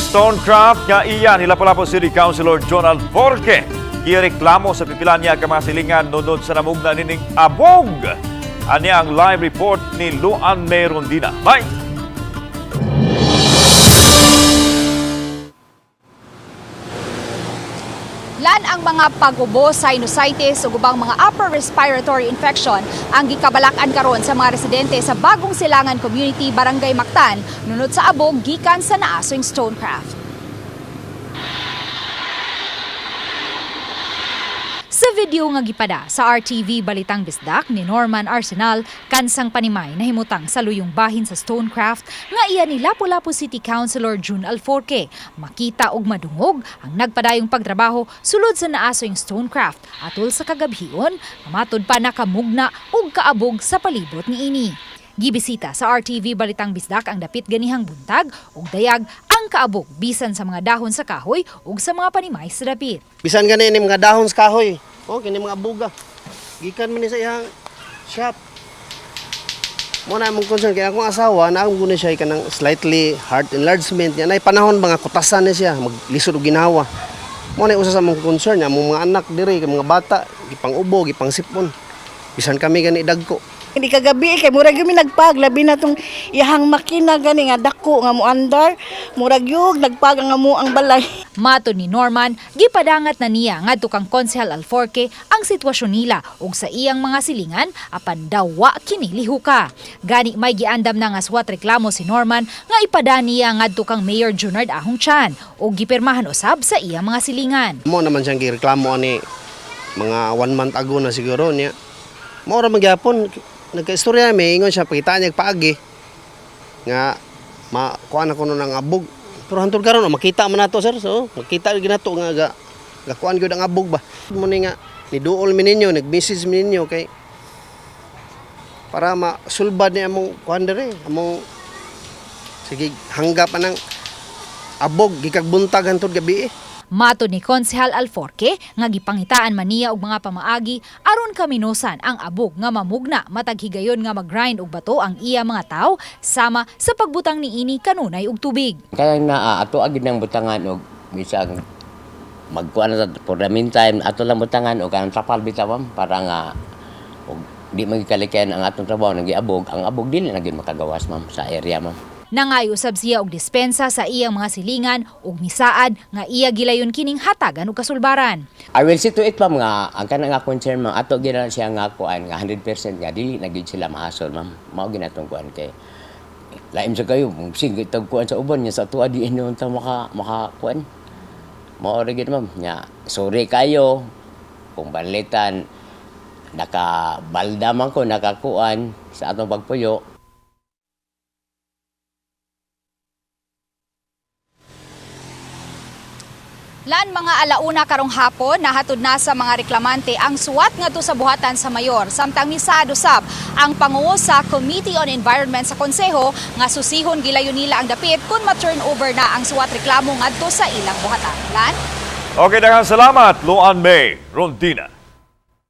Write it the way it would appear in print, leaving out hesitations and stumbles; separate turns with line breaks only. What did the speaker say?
Stonecraft nga iya ni Lapu-Lapu City Councilor John Alforque. Gireklamo sa pipila niya ka mga silingan nunod sa namugna nining abog. Ani ang live report ni Luan May Rondina. Bye!
Lan ang mga pag-ubo, sinusitis ug ubang mga upper respiratory infection ang gikabalak-an karon sa mga residente sa Bagong Silangan Community, Barangay Mactan, nunod sa abog gikan sa naasoing stonecraft. Sa video nga gipada sa RTV Balitang Bisdak ni Norman Arsenal, kansang panimay nahimutang sa luyong bahin sa Stonecraft nga iya ni Lapu-Lapu City Councilor June Alforque. Makita og madungog ang nagpadayong pagtrabaho sulod sa naasoing Stonecraft atol sa kagabhion, matud pa nakamugna og kaabog sa palibot niini. Gibisita sa RTV Balitang Bisdak ang dapit ganihang buntag ug dayag ang kaabog bisan sa mga dahon sa kahoy ug sa mga panimay sa dapit.
Bisan gani ini mga dahon sa kahoy. Oh, kini mga buga. Gikan man ni sa iyang shop. Mo na among concern kay akong asawa na akong guna siya kanang slightly heart enlargement niya. Nay panahon ba nga kutasan ni siya, maglisod og ginawa. Mo na usa sa among concern niya, among mga anak diri, kay mga bata, gipang ubo, gipang sipon. Bisan kami gani dagko.
Hindi kagabi kay murag gyud mi nagpag, labi na tong iyahang makina gani nga dako nga moandar, murag yug nagpag ang amo ang balay.
Matod ni Norman, gipadangat na niya ngadto kang Konsehal Alforque ang sitwasyon nila ug sa iyang mga silingan apan daw wa kini lihuka. Gani may giandam na nga suwat reklamo si Norman nga ipada niya ngadto kang Mayor Junard Ahong Chan ug gipirmahan usab sa iyang mga silingan.
Mo naman siyang gireklamo ani mga one month ago na siguro niya. Mao ra man gyapon nagkaistorya mi, ingon siya pakita niya paagi nga makuan ako nun ang abog. Pero hantod karon, oh, makita man nato, sir. So makita gyud nato nga ga gakuan gyud ang abog ba. Mo ni nga niduol mi ninyo, nag-message mi ninyo kay para masulbad ni among kuan diri, among sige hanggap anang abog gikag buntag hantod gabi eh.
Matod ni Konsehal Alforque nga gipangitaan man niya og mga pamaagi aron kaminusan ang abog nga mamugna matag higayon nga magrind og bato ang iya mga tawo sama sa pagbutang niini kanunay og tubig.
Kaya na ato agid ng butangan og bisag magkuan na for the meantime ato lang butangan og ang trapal bitaw, ma'am, para nga og di magikalikayan ang atong trabaho nang giabog ang abog, dili na gyud makagawas, ma'am, sa area, ma'am.
Nangayo usab siya og dispensa sa iyang mga silingan ug misaad nga iya gilayon kining hatagan og kasulbaran.
I will see to it, ma'am, nga ang kanang nga concern, ma'am, ato gyud na siya nga kuan nga 100% nga dili na gyud sila mahasol, ma'am. Mao gyud natong kuan kay laim sa kayo sige tag kuan sa uban nya sa ato di ingon ta maka maka kuan. Mao ra gyud, ma'am, nya sorry kayo kung banlitan nakabalda man ko nakakuan sa atong pagpuyo.
Lan mga alauna karong hapon, nahatod na sa mga reklamante ang suwat ngadto sa buhatan sa mayor. Samtang misaad usab ang pangulo sa Committee on Environment sa Konseho nga susihon gilayon nila ang dapit kung ma-turn over na ang suwat reklamo ngadto sa ilang buhatan. Lan?
Okay, daghang salamat, Luan May Rondina.